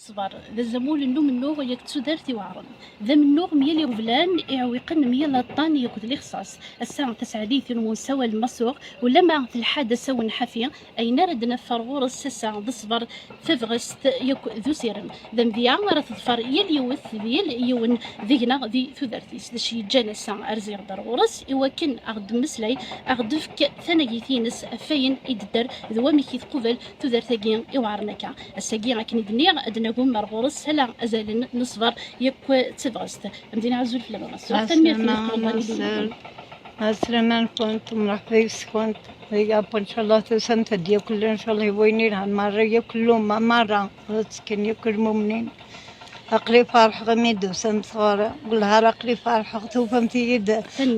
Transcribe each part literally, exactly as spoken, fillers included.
Ṣṣber d azamul n umennuɣ yak d tudert iweɛren. D amennuɣ myal iɣeblan iɛewwiqen myal aṭṭan yakk d lixṣaṣ. Ass-a taseɛdit n unsawal Masuɣ, ulama telḥa-d asawen ḥafi, ayen ara d-naf ar ɣur-s ass-a d ṣṣber, tabɣest yakk d usirem. D amedya ara teḍfer yal yiwet d yal yiwen deg-neɣ di tudert-is. D acu yeǧǧan ass-a ar ziɣ d ar ɣur-s iwakken a ɣ-d-mmeslay, a ɣ-d-efk tanagit-ines ɣef wayen i d-tedder d wamek i tqubel tudert-agi iweɛren akka. Ass-agi akken i d-nniɣ ad d-nagum ar ɣur-s ala azalen n ṣṣber yakk d tabɣest. Amedya azul fell-am a Masuɣ. Tanemmirt imi tqebleḍ aɣanen. Aslama-nkent, mṛeḥba yes-kent. Yya, ncallah tusamt-d yakk, ncallah i wayen ilhan merra yakk lumma merra, ad ttekkin yakk lmumnin. Aql-i ferḥeɣ imi d-tusamt ɣur-i, wellah ar aql-i ferḥeɣ, tufamt-iyi-d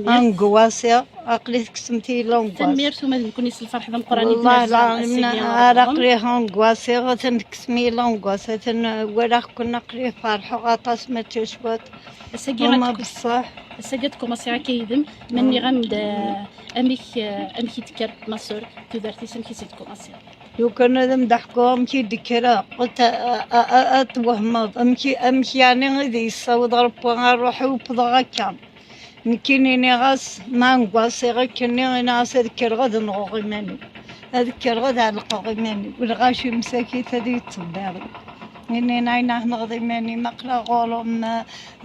anguwasiɣ, aql-i tekksemt-iyi languas. Tanemmirt, uma d nekkni s lferḥ d ameqqran i d-nerza ass-agi. Ar aql-i anguwasiɣ, atan tekksem-iyi languas, atan walaɣ-ken aql-i ferḥeɣ aṭas mačči cwiṭ. Ass-agi ad tku- beṣṣeḥ. Ass-agi ad tkumaṣiɣ akka yid-m, ma nniɣ-am-d, eh, amek, eh, amek i d-tekker Masuɣ, tudert-is amek i s-id-tkumaṣiɣ? Lukan ad am-d-ḥkuɣ amek i d-kkreɣ, ad t-, a, a, a, ad twehmeḍ. Amek i, amek yeɛni i d-yessaweḍ Ṛebbi ɣer ṛuḥ-iw wwḍeɣ akka. Nekkini nniɣ-as, ma anguwasiɣ akkenni, nniɣ-as ad kkreɣ ad nɣeɣ iman-iw. Ad kkreɣ ad ɛelqeɣ iman-iw. Lɣaci msakit ad iyi-ttṣebbiren. Ini-n ayen ad nɣeɣ iman-iw, aql-aɣ ɣur-m,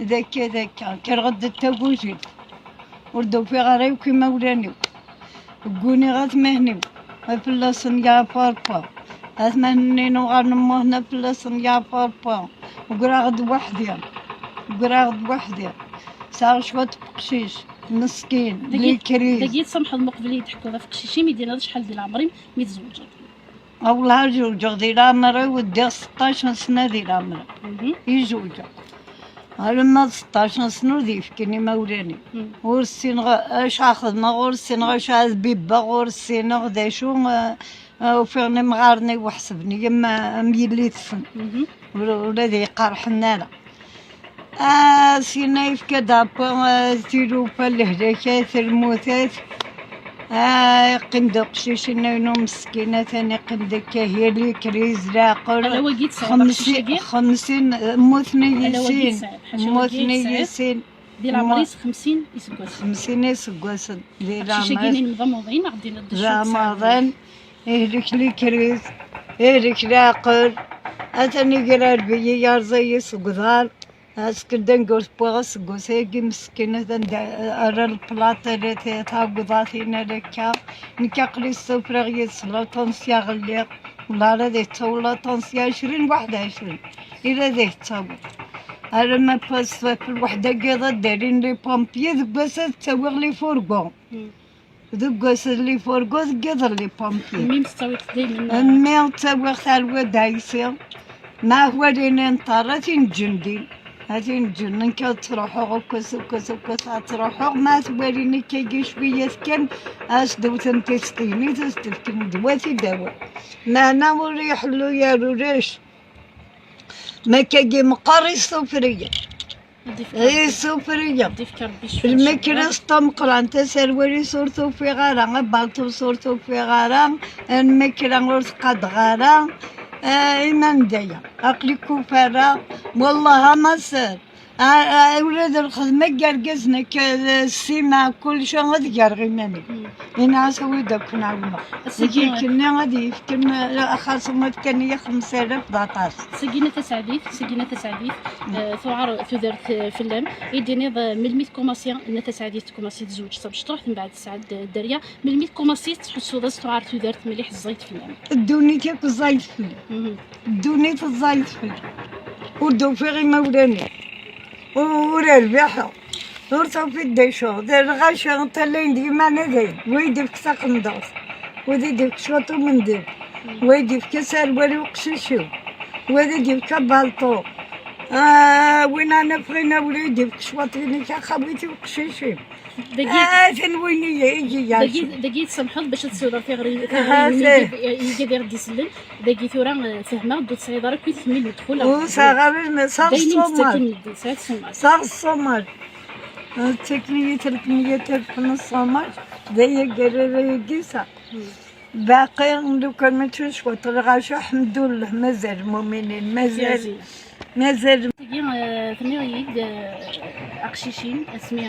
d akka, d akka. Kkreɣ-d d tagujilt. Ur d-ufiɣ ara yakk imawlan-iw. Gguniɣ atmaten-iw, fell-asen yeɛfu Ṛebbi. Atmaten-inu ɣer nemmuhna, fell-asen yeɛfu Ṛebbi. Ggreɣ-d weḥd-i. Ggreɣ-d weḥd-i. Sɛiɣ cwiṭ n uqcic, meskin, dagi, likriz. Dagi tsamḥeḍ, muqbel i d-teḥkuḍ ɣef uqcic-im, i d-tiniḍ acḥal di leɛmer-im mi tzewǧeḍ? Awlah, zewǧeɣ di leɛmer-iw, ddiɣ seṭṭac n sna di leɛmer-iw. Mhm. I zewǧeɣ. Alamma d seṭṭac n sna ur d-yefkin imawlan-iw. Mm. Ur ssineɣ acu ara xedmeɣ, ur ssineɣ acu ara bibbeɣ, ur ssineɣ d acu, eh, eh, ufiɣ-n imɣaren-iw ḥesben-iyi am, am yelli-tsen. Mhm. Ur, ur ad iyi-qerḥen ara. Ah, sina yefka-d Ṛebbi, ah, tilufa, lehlakat, lmutat. Ah, yeqqim-d uqcic-inu meskin, atan yeqqim-d akka, yali kriz, leɛqel. Ala wagi tesɛiḍ aqcic-agi? Xemsin, xemsin, mmuten-iyi sin. Ala wagi tesɛiḍ, ḥaca wagi tesɛiḍ. Mmuten-iyi sin. Di leɛmer-is xemsin iseggasen. Xemsin iseggasen. Di leɛmer. Aqcic-agi-inem d amuḍin, a ɣ-d-tiniḍ d acu tesɛiḍ? D amuḍin, ihlek likriz, ihlek leɛqel. Atan iger Ṛebbi yerẓa-yi seg uḍar. Askeddan ur tewwiɣ aseggas-agi meskin, atan da, ara lplaṭ, ara t-, tagḍatin, ara akka. Nekk aql-i ssufriɣ yid-s laṭansya ɣelliɣ. Wala ara d-yettaw laṭansya ɛecrin, waḥed ɛecrin. Ira d-yettaw. Ara ma ffas ɣef lweḥda-agi ad d-alin les pompiers, deg wass ad ttawiɣ les fourgons. Mm. Deg wass n les fourgons, deg yiḍ les pompiers. Mmi tettawiḍ daymen. Mmi ttawiɣ talwa d ɛisi. Ma walin inṭar, a tin ǧǧen din. A tin ǧǧen, nekk ad ttruḥuɣ, ukkas, ukkas, ukkas, ad ttruḥuɣ. Ma twalin akka cwiyat kan, as-d-wten tisṭinit, as-d-fken ddwa, tidawin. Meɛna ur iḥellu ara ulac. Ma akkagi meqqar, isufriyen. Isufriyen. Lmakra-s tameqqrant, aserwal-is ur t-ufiɣ ara, abalṭu-s ur t-ufiɣ ara, lmakra ur t-qadeɣ ara. Ah, iman d aya, aql-i kufareɣ. Wellah a Maser, ah, ah, ula d lxedma n yergazen akka, d ssima, kulci, ad gareɣ iman-iw. Ini-as awi-d ad ken-ɛawneɣ. Ass-agi igenni ad yefken, xas ma fkan-iyi xemsa alaf d aṭas. Ass-agi n At Aseɛdit, ass-agi n At Aseɛdit, eh, tuɛer tudert, eh, fell-am. I d-tiniḍ, eh, melmi tkumaṣi n At Aseɛdit, tkumaṣi tzewǧ s abecṭuḥ, mbeɛd tesɛa-d, eh, dderya. Melmi tkumaṣi tettḥussuḍ-as tuɛer tudert mliḥ, ẓẓayet fell-am? Ddunit yakk ẓẓayet fell-i. Mhm. Ddunit ẓẓayet fell-i. Ur d-ufiɣ imawlan-iw. Ur rbiḥeɣ. Ur tufiḍ d acu. D lɣaci ṭṭalayen deg iman ad ayen. Wa i d-ifk taqendurt. Wa i d-ifk cwiṭ umendil. Wa i d-ifk aserwal i uqcic-iw. Wa i d-ifk abalṭu. Ah, win ara nafɣin awla i d-ifk cwiṭ inek axawit i uqcic-iw. Dagi, ah, tin win i, i, i, dagi, dagi tsamḥeḍ bac ad tessiwḍeḍ tiɣri, aha, tiɣri-inu i, i, i, i d-isellen. Dagi tura, eh, fehmeɣ-d ur tesɛiḍ ara akk i tkemmil n ddxul. Ur sɛiɣ ara, ma sɛiɣ ṣṣumaṛ. Sɛiɣ ṣṣumaṛ. Ttaken-iyi tretmeyya alef n ṣṣumaṛ. D aya gar ara yagi sa. Hmm. Baqi lukan mačči cwiṭ lɣaci, ḥemdullah, mazal muminin, mazal, mazal. Tagi, eh, tenniḍ-iyi-d, eh, aqcic-im, asmi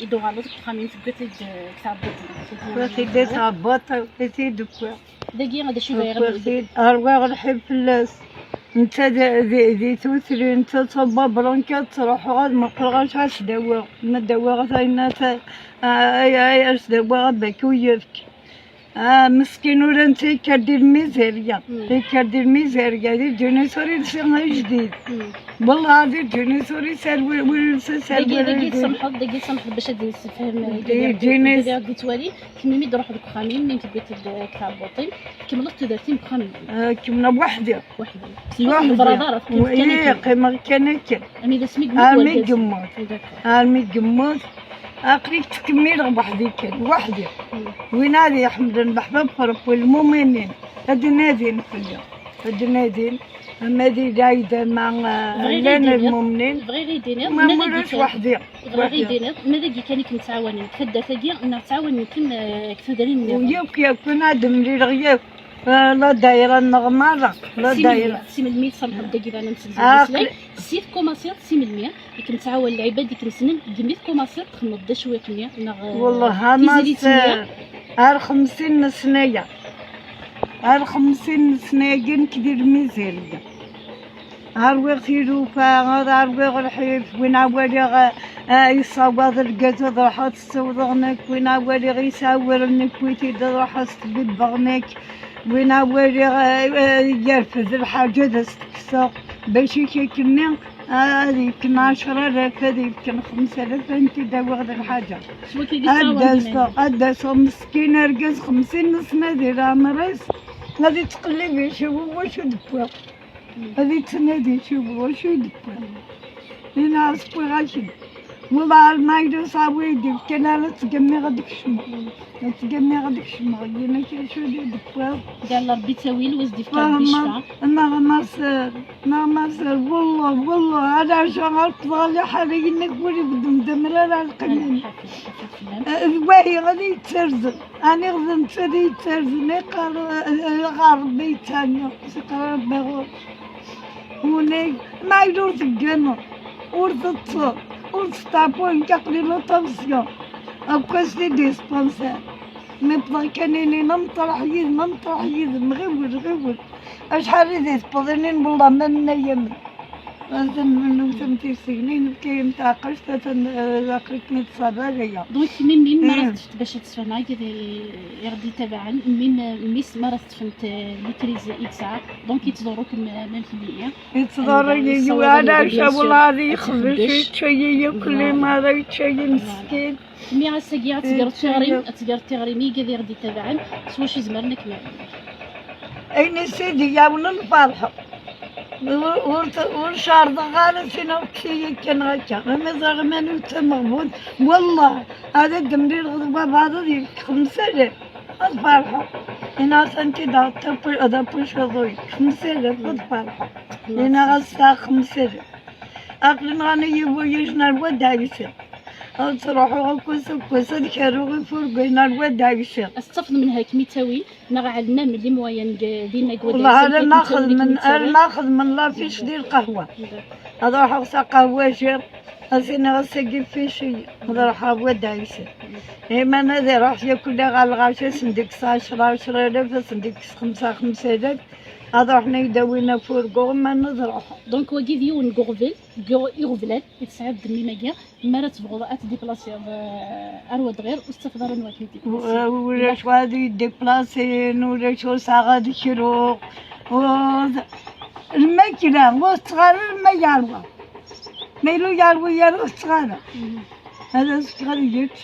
i d-uɣaleḍ deg uxxam-im, tewwiḍ-t-id, eh, deg tɛebbuṭ-im. Tewwiḍ-t-id deg tɛebbuṭ, tewwiḍ-t-id deg. Dagi, d acu bɣiɣ ad nwiɣ? Rwiɣ lḥif fell-as. Netta di, di, di tutri, netta ttṛebba bṛanka, ttṛuḥuɣ ad meqqreɣ acu ad s-dawiɣ. Ma dawiɣ tayna ta-, ay, ay, ad s-dawiɣ abaki u yefk. Ah, meskin ula netta yekker di lmizerya. Yekker di lmizerya, di ddunit ur yelsi ajdid. Wallah, di ddunit ur yelsi ar wi-, ur yelsi ar wi-, dagi, dagi tsamḥeḍ, dagi tsamḥeḍ bac ad d-nessefhem, eh, di ddunit. Dagi ad d-yettwali, kemm mi d-ruḥ deg uxxam-im, mi tewwiḍ-d, eh, tɛebbuṭ-im, tkemmleḍ tudert-im deg uxxam-im. Eh, kemmleɣ weḥdi. Weḥdi. Ur tebɣiḍ ara, teqqimeḍ kan akken. Qqimeɣ kan akken. Armi d asmi yemmut. Armi yemmut. D'accord. Armi yemmut. Aql-i ttkemmileɣ weḥdi kan, weḥdi. Win ad iḥemmlen leḥbab xerqu lmuminin, ad nadin fell-i. Ad nadin, ama di lɛid, ama, eh, llan lmumnin. Bɣiɣ i d-iniɣ, ma ulac weḥdi. Bɣiɣ i d-iniɣ, ma dagi kan i kem-ttɛawanen deg taddart-agi, neɣ ttɛawanen-kem, eh, deg tudrin nniḍen? Yakk, yakk, win ad mlileɣ yakk. Eh, la dayra-nneɣ merra, la dayra. Si melmi, si melmi tsamḥeḍ dagi daɣen ad nsegzu ameslay? Si tkumaṣiḍ, si melmi i kem-ttɛawan lɛibad i kem-ssnen, deg mi tkumaṣiḍ txedmeḍ d acwiq-nni, neɣ, eh, tizlit-nni? Ar xemsin n ssna-ya. Ar xemsin n ssna-agi nekk di lmizerya. Rwiɣ tilufa, rwiɣ lḥif, win awaliɣ, eh, yessawaḍ lgaz ad ruḥeɣ ad t-ssiwḍeɣ nekk, win awaliɣ yesɛa awal nekk, wid-id ad ruḥeɣ ad s-t-bibbeɣ nekk, win awaliɣ, eh, eh, yerfed lḥaǧa ad as-t-kkseɣ, bac ikak-nni, eh, ad yefken ɛecra alaf, ad yefken xemsa alaf, ad n-t-id-awiɣ d lḥaǧa. Ad d-aseɣ, ad d-aseɣ meskin argaz xemsin n ssna di leɛmer-is, ad ittqellib icewwel wacu d-wwiɣ. Ad ittnadi icewwel wacu d-wwiɣ. Ini-as wwiɣ-ak-d. Wellah, ma yella usawi d-yefkan ara ttgemmiɣ ad kecmeɣ. Ad ttgemmiɣ ad kecmeɣ. Ini-ak acu d-wwiɣ. Yalla Rebbi ttawil, wa s-d-yefka Rebbi ccfa. Neɣ ma s-, neɣ ma s-, wellah, wellah, ala acu ɣer tḍal iḥala, yenna-k wali bedem d amrar ara lqamin. Eh, d wahi, ad iyi-ttarzen. Aniɣ d netta ad iyi-ttarzen, iqqar, eh, ɣer Rebbi yettɛenni, iqqar Rebbi ɣur-k. Unag, ma yella ur tegganeḍ, ur teṭṭseḍ, ur tettɛebbuḍ, nekk aql-i la tension. Akk-as di dispensaire. Mi wwḍeɣ kan inin, am truḥ yid-m, am truḥ yid-m, ɣiwel, ɣiwel. Acḥal i di tewweḍ inin, wellah ma nenna-yam. Atan mennum tamtilt-nni, nefka-yam taɛeqqact, atan, eh, aql-ikem-id ṣṣaba, aya. Donc, mi, mi, mi ara teṭṭfeḍ bac ad tesfehmeḍ i, i ɣ-d-yettabaɛen, mi, mi s-, mi ara teṭṭfemt, eh, les crises i yesɛa, donc yettḍurru-kem, eh, même kemmini. Yettḍurru-yi, ala acu, wellah ad yexbec, yečča-yi yakk, li mara yečča-yi meskin. Mi ass-agi ad tgreḍ tiɣri, ad tgreḍ tiɣri-nni i gad i ɣ-d-yettabaɛen, s wacu zemren ad kem-ɛiwnen? Ayen i s-id-yawnen ferḥeɣ. Ur, ur, ur cerḍeɣ ara sin awekkes-iyi kan akka. Ama ẓriɣ iman-iw d tameɣbunt, wellah, ad d-mlileɣ d baba ad yefk xemsa alaf. Ad ferḥeɣ. Ini-as anti d apuciḍuy. Xemsa alaf, ad ferḥeɣ. Ini-as ta xemsa alaf. Aql-i nɣan-iyi voyage n ar wadda Ɛisa. Ad ttruḥuɣ akk ass, akk ass, ad kerruɣ ifurgayen ar wadda Ɛisa. Ad tettafeḍ menha kem-ittawin, neɣ ɛelmen les moyens deg, dinna deg wadda Ɛisa. Wallah, arma xedmen, arma xedmen l'affiche di lqahwa. Ad ruḥeɣ s aqahwaji, ad s-iniɣ ass-agi fici, ad ruḥeɣ ar wadda Ɛisa. Iman ad iruḥ yakk ɣer lɣaci, ad sen-d-ikkes ɛecra, ɛecra alaf, ad sen-d-ikkes xemsa, xemsa alaf. Ad ruḥen ad yi-d-awin afurgu, iman ad ruḥeɣ. Donc, wagi d yiwen n uɣbel, deg iɣeblan i tesɛiḍ ddemmim-agi, mi ara tebɣuḍ ad tdiplasiḍ, eh, ar wadɣir, ur tettafeḍ ara anwa ad kem-id-iplasi. Ulac wa ad yi-d-iplasin, ulac ur sɛiɣ ad kruɣ. Ur, lmakla, ur tetteɣ ara lma yerwa. Ma yella ur yerwi ara, ur tetteɣ ara. Mhm. Ad as-fkeɣ ad yečč.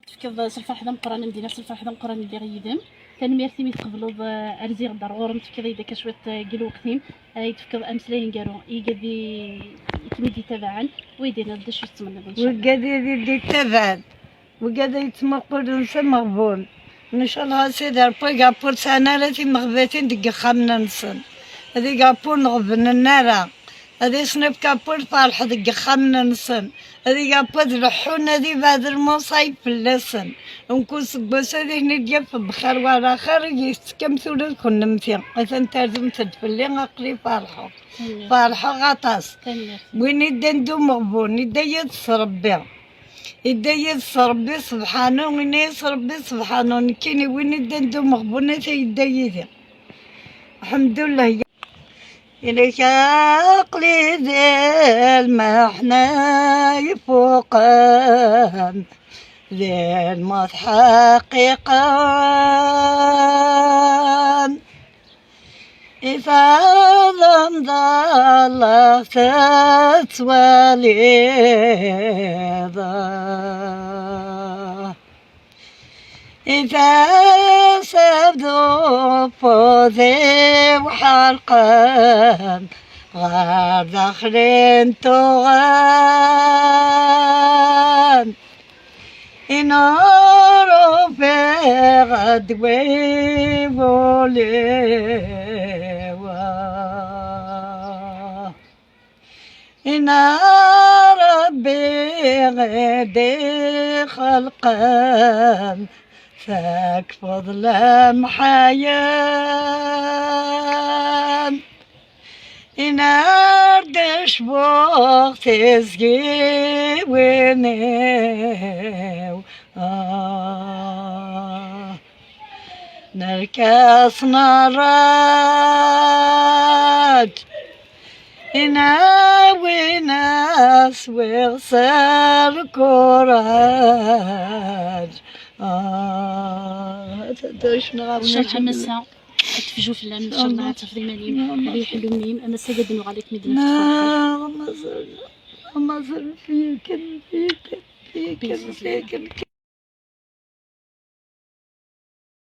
Tefkiḍ s lferḥ d ameqqran, am dinna s lferḥ d ameqqran i lliɣ yid-m. Tanemmirt imi tqebleḍ, eh, ad rziɣ-d ar ɣur-m, tefkiḍ-iyi-d akka cwiṭ, eh, n lweqt-im, eh, i d-tefkiḍ ameslay aneggaru i igad i, i kem-id-yettabaɛen, wid-in d acu tettmenniḍ, incallah. Wigad i d-yettabaɛen, wigad i yettmuqulen s ameɣbun, ncallah a Sidi Ṛebbi, igapur sɛan ara timeɣbatin deg yixxamen-nsen, ad igapur neɣ bnen ara. Ad asen-nefk apud ferḥ deg yexxamen-nsen. Ad ig apud leḥḥun, ad ibɛed lmuṣayeb fell-asen. Mkul seg wass ad ten-id-yaf bxir wala axir, ad yettekkem tura d kunemti. Atan terdumt-d fell-i, aql-i ferḥeɣ. Tanemmirt. Ferḥeɣ aṭas. Tanemmirt. Win iddan d umeɣbun, idda yid-s Rebbi. Idda yid-s Rebbi sebḥanu, ini-as Rebbi sebḥanu, nekkini win iddan d umeɣbun ata yedda yid-i. Ḥemdullah. Ilek aql-i di lmeḥna ifuqen, di lmut ḥaqiqen. Ifaḍen d Allah tettwaliḍ. Itasab d ufud-iw ḥerqen, ɣer daxel i ntuɣen. Ina Ṛebbi ɣad wibuli wa. Ina Ṛebbi ɣad ixelqen, takfeḍ lemḥayen. Inar d acbuɣ tizgiwin-iw. Ah. Nerka s nraǧ, inawin-as wiɣ s lkuraǧ. Ah, tadacna ɣer Ncallah amassa ad tefju fell-am, ncallah ad tafeḍ iman-im, ad yeḥlu mmi-m, amassa ad d-nuɣal akken i d-neftex. Mazal, mazal fiken, fiken, fiken, fiken.